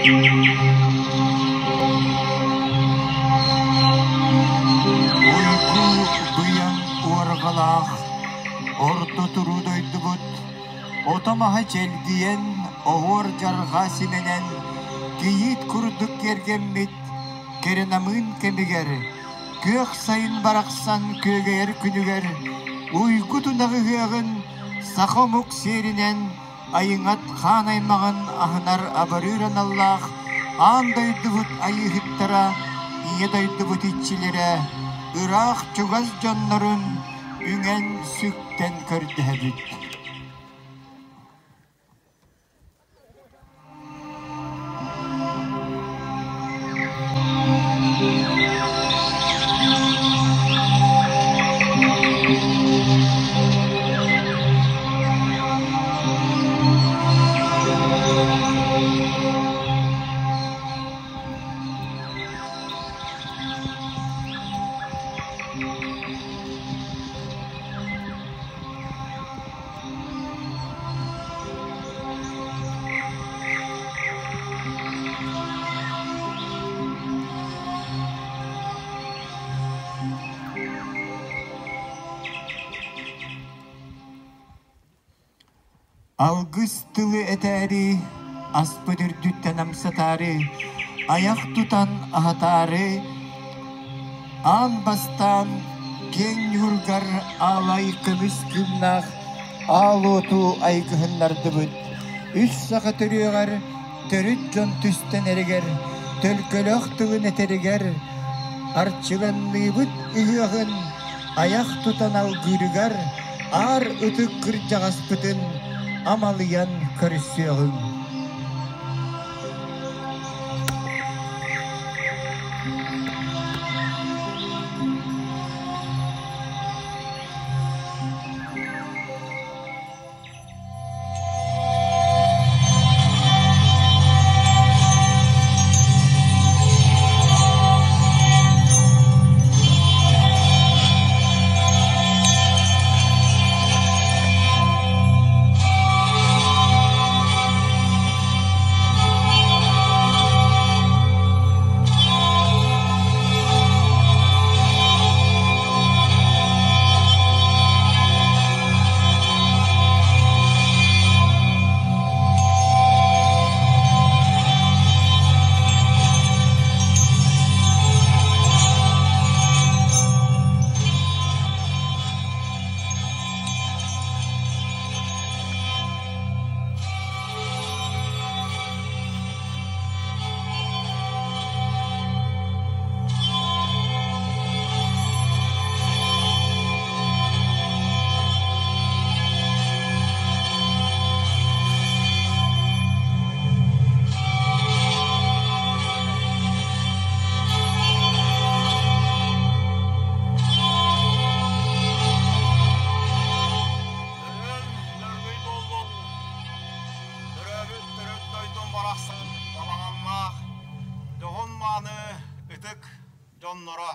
Уйгу быйаҥ уорҕалаах орто туруу дойдубут ото-маһа чэлгийэн, оһуор дьарҕа симэнэн, кийиит курдук киэргэммит кэрэ намыын кэмигэр, күөх сайын барахсан күөгэйэр күнүгэр уйгу тунах ыһыаҕын саха омук сиэринэн айыҥат хаан аймаҕын аһынар абарыыр аналлаах аан дойдубут айыыһыттара, ийэ дойдубут иччилэрэ ыраах чугас дьоннорун үҥэн-сүктэн көрдөһөбүт. Алгыс тылы этээри, аспыт үрдүттэн амсатаары, айах тутан аһатаары, аан бастаан киэҥ ньуургар аалай көмүс кыымнаах аал уоту айгыһыннардыбыт. Үс саха төрүөҕэр төрүт дьон түстэнэригэр, төлкөлөөх тылын этэригэр, арчыланныыбыт ыһыаҕын айах тутан алгыырыгар аар ытык кырдьаҕаспытын амалыйан көрсүөҕүҥ. Өргөй буоллун, төрөөбүт төрүт дойдум барахсан балаҕаннаах, дьоһун-мааны ытык дьонноро.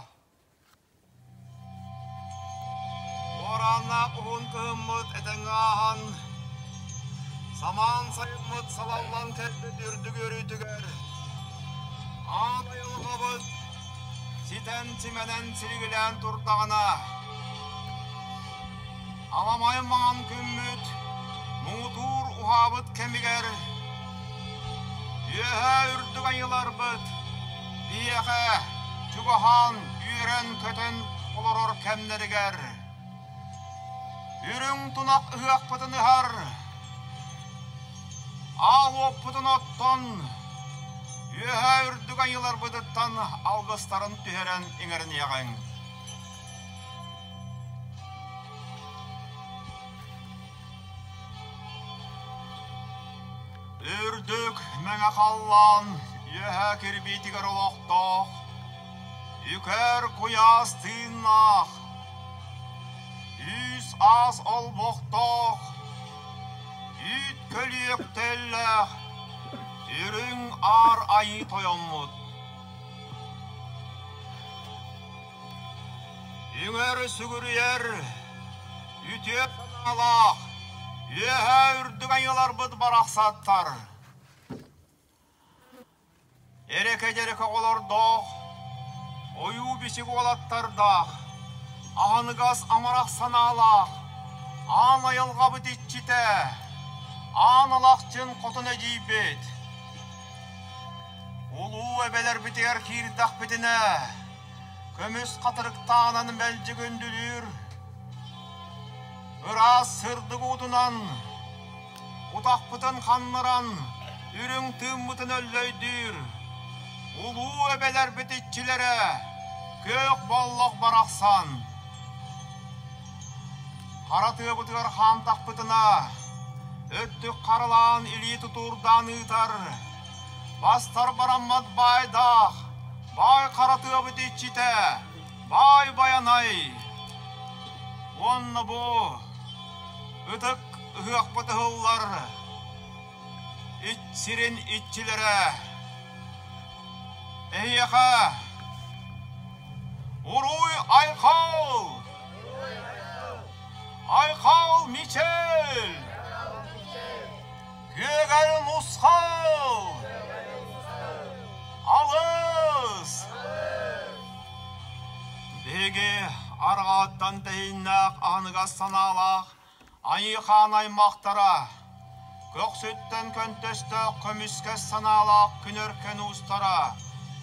Уорааннаах уһун кыһыммыт этэҥҥэ ааһан, самаан сайыммыт салаллан кэлбит үрдүк үөрүүтүгэр аан айылҕабыт ситэн-симэнэн силигилээн турдаҕына, аламай маҥан күммүт муҥутуур уһаабыт кэмигэр үөһээ үрдүк айыыларбыт биһиэхэ чугаһаан үөрэн-көтөн олорор кэмнэригэр үрүҥ тунах ыһыахпытын ыһар, аал уоппутун оттон, үөһээ үрдүк айыыларбытыттан алгыстарын түһэрэн иҥэриниэҕиҥ. Үрдүк мэҥэ халлаан үөһэ кирбиитигэр олохтоох, үкэр куйаас тыыннаах, үүс-аас олбохтоох, үүт көлүөктэллээх, үрүҥ аар айыы тойоммут. Үҥэр сүгүрүйэр, үтүө санаалаах, үөһээ үрдүк айыыларбыт барахсаттар. Эрэкэ-дьэрэкэ оҕолордоох, ойуу-бичик уолаттардаах, аһыныгас амарах санаалаах, аан айылҕабыт иччитэ, аан алахчын хотун эдьиийбит. Улуу эбэлэрбитигэр киирдэхпитинэ, көмүс хатырыктаанан мэлдьи күндүлүүр, ыраас сырдык уутунан утахпытын ханнаран, үрүҥ тыыммытын өллөйдүүр, улуу эбэлэрбит иччилэрэ, күөх боллох барахсан. Хара тыабытыгар хаамтахпытына, өттүк харалаан илии тутуурдаан ыытар, бастар бараммат баайдаах, баай хара тыабыт иччитэ, баай Байанай. Уонна бу ытык ыһыахпыт ыһыллар ич сирин иччилэрэ эһиэхэ уруй айхал айхал мичил күөгэл нусхал алыс биһиги арҕааттан тэһииннээх аһыныгас санаалаах Айыы-хаан аймахтара, көхсүттэн көнтөстөөх көмүскэс санаалаах күн өркөн уустара,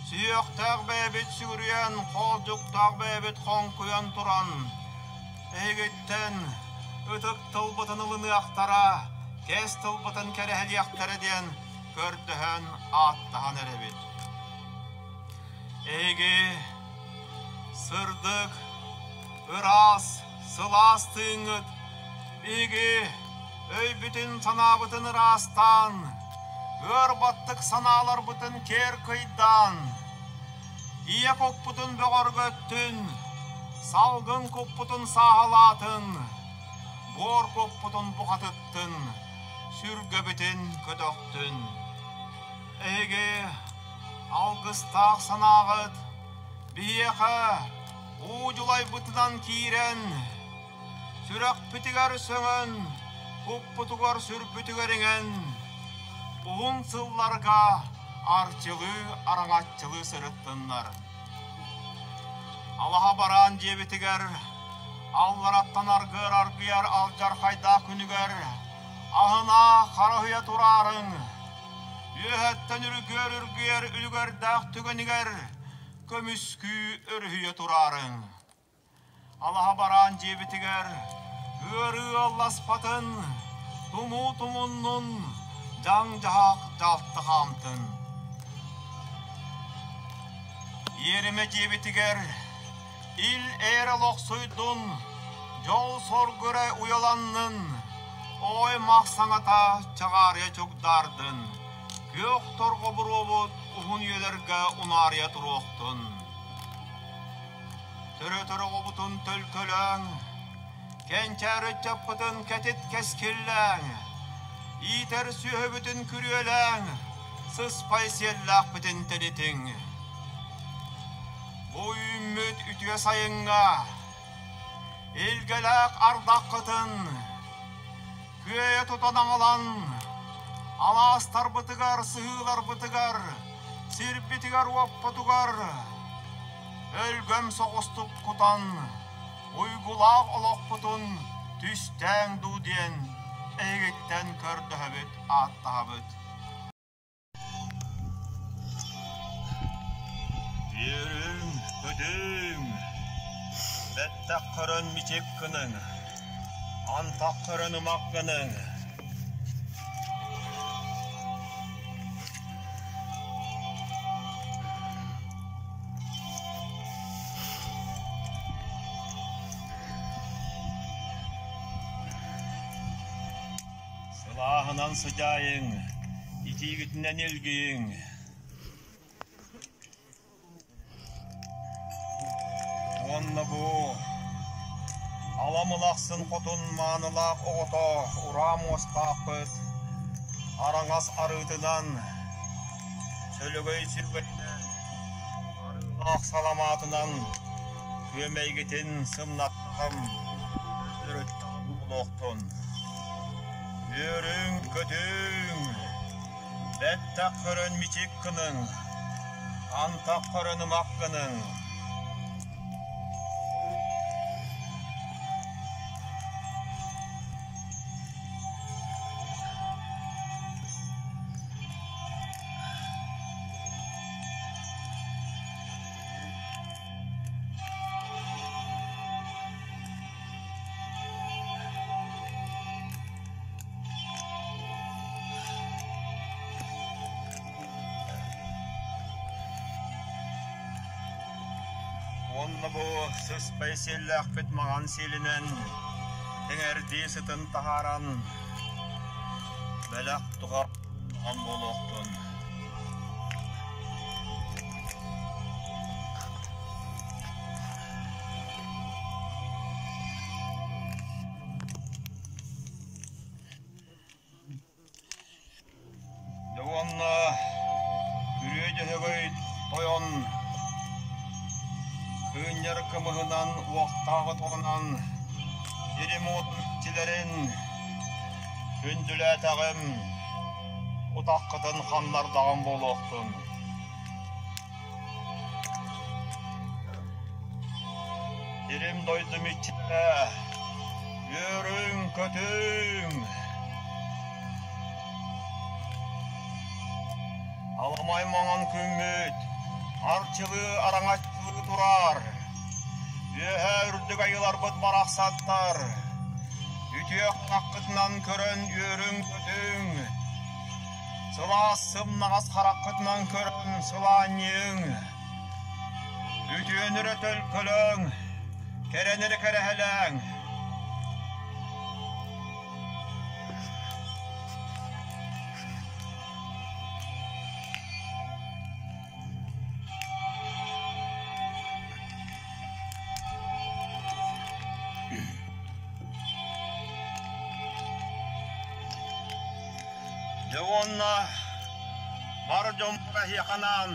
сүһүөхтээх бэйэбит сүгүрүйэн, хоолдьуктаах бэйэбит хоҥкуйан туран, эһигиттэн ытык тылбытын ылыныахтара, кэс тылбытын кэрэһэлиэхтэрэ диэн көрдөһөн ааттаһан эрэбит. Эһиги сырдык, ыраас, сылаас тыыҥҥыт биһиги өйбүтүн-санаабытын ыраастаан, ыар баттык санааларбытын киэр кыйдаан, ийэ куппутун бөҕөргөттүн, салгын куппутун сааһылаатын, буор куппутун бухатыттын, сүргэбитин көтөхтүн. Эһиги алгыстаах санааҕыт биһиэхэ уу дьулайбытынан киирэн, сүрэхпитигэр сөҥөн, куппутугар-сүрбүтүгэр иҥэн, уһун сылларга арчылыы-араҥаччылыы сырыттыннар. Алаһа бараан дьиэбитигэр аллараттан аргыар аргыйар алдьархайдаах күнүгэр аһына харыһыйа тураарыҥ, үөһэттэн үргүөр үргүйэр үлүгэрдээх түгэнигэр көмүскүү өрүһүйэ тураарыҥ. Алаһа бараан дьиэбитигэр ыарыы ыалласпатын, тумуу тумуннун, дьаҥ-дьаһах дьалты хаамтын. Иэримэ дьиэбитигэр ил-ээр олохсуйдун, дьол-соргу эрэ уйаланнын, ой-мах саҥата чаҕаарыйа чугдаардын, күөх торҕо буруобут уһун үйэлэргэ унаарыйа туруохтун. Төрөтөр оҕобутун төлкөлөөҥ, кэнчээри ыччаппытын кэтит кэскиллээҥ, иитэр сүөһүбүтүн күрүөлээҥ, сыспай сиэллээхпитин тэнитиҥ. Бу үүммүт үтүө сайыҥҥа илгэлээх ардаххытын күөйэ тутан аҕалан, алаастарбытыгар, сыһыыларбытыгар, сирбитигэр-уоппутугар өлгөм соҕустук кутан, уйгулаах олохпутун түстээҥ дуу диэн эһигиттэн көрдөһөбүт, ааттаһабыт. Үөрүҥ, көтүҥ, бэттэх көрөн мичик гыныҥ, антах көрөн ымах гыныҥ. Сылааһынан сыдьаайыҥ, итиигитинэн илгийиҥ. Уонна бу аламылахсын хотун маанылаах оҕото ураа муостаахпыт араҥас арыытынан, сөлөгөй сүргэтинэн, арыылаах саламаатынан күөмэйгитин сымнаттаҕым, өрүттэҕим буолуохтун. Үөрүҥ-көтүҥ, бэттэх көрөн мичик гыныҥ. Антах көрөн ымах гыныҥ. Уонна бу сыспай сиэллээхпит маҥан сиэлинэн эҥэрдии сытын таһааран бэлэх туһах буолуохтун. Дьэ уонна Күрүө Дьөһөгөй тойон кыынньар кымыһынан уохтаах отонунан сирим-уот иччилэрин күндүлээтэҕим, утаххытын ханнардаҕым буолуохтун. Сирим-дойдум иччитэ, үөрүҥ-көтүҥ! Аламай маҥан күммүт арчылыы араҥаччылыы турар. Үөһээ үрдүк айыыларбыт барахсаттар, үтүө хараххытынан көрөн үөрүҥ-көтүҥ! Сылаас сымнаҕас хараххытынан көрөн сылаанньыйыҥ, үтүөнү эрэ төлкөлөөҥ, кэрэни эрэ кэрэһэлээҥ. Дьэ уонна бар дьоммор эһиэхэ анаан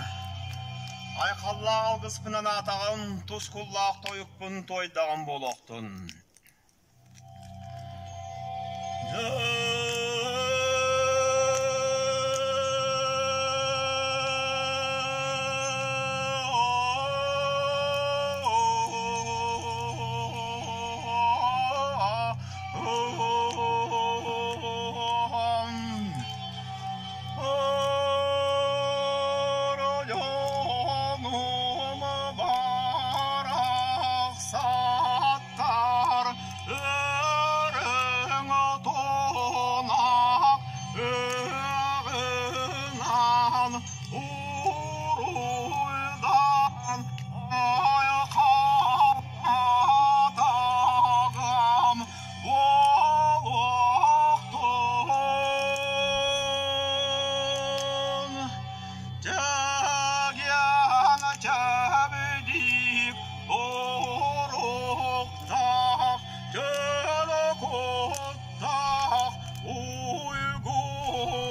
айхаллаах алгыспын анаатаҕым, тускуллаах тойукпун туойдаҕым буолуохтун. Өрөҥ отунах ыаҕынан уруйдан айхаллатаҕым буолуохтун. Чэгиэн чэбдик туруктаах, чөл куттаах уйгу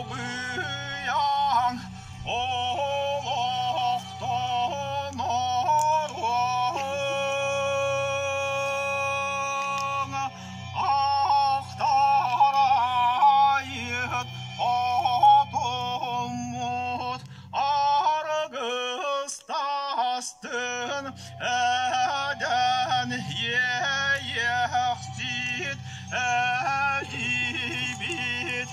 быйаҥ олохтоноруоҥ ахтарайыт хотуммут аргыстастын эдэн иэйэхсит эдьиийбит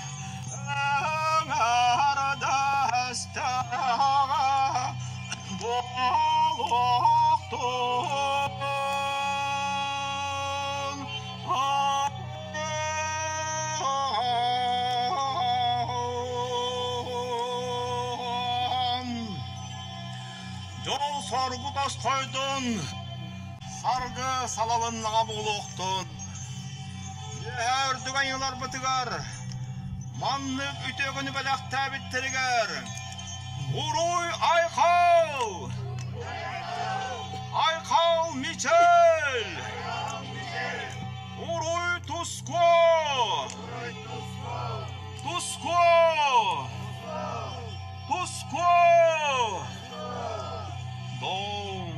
Аҥаардастаҕа буолуохтун. Дьол-соргу тосхойдун, саргы салалыннаҕа буолуохтун. Үөһээ үрдүк айыыларбытыгар маннык үтүө күнү бэлэхтээбиттэригэр Уруй Айхал! Айхал Мичел! Уруй Туску! Туску! Туску! Дом!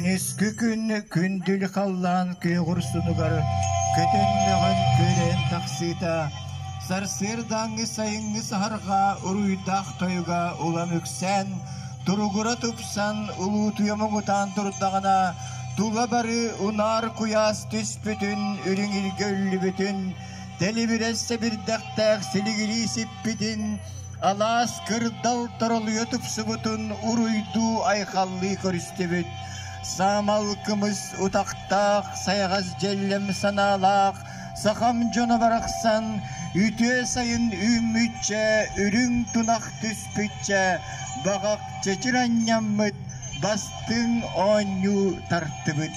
Күнүскү күн күндүл халлаан күөҕүрсунугар көтөннөҕөн күөрэйэн тахсыыта, сарсыардааҥҥы сайыҥҥы саһарҕа уруйдаах тойуга улам үксээн, туругура тупсан улуутуйа муҥутаан турдаҕына, тула бары унаар куйаас түспүтүн, үрүҥ илгэ үллүбүтүн, тэлибирэс сэбирдэхтээх силигирии сиппитин, алаас кырдал торолуйа тупсубутун уруйдуу-айхаллыы көрүстүбүт. Саамал кымыс утахтаах, сайаҕас дьэллэм санаалаах сахам дьоно барахсан үтүө сайын үүммүччэ, үрүҥ тунах түспүччэ, баҕах чэчир анньаммыт, бастыҥ оонньуу тартыбыт.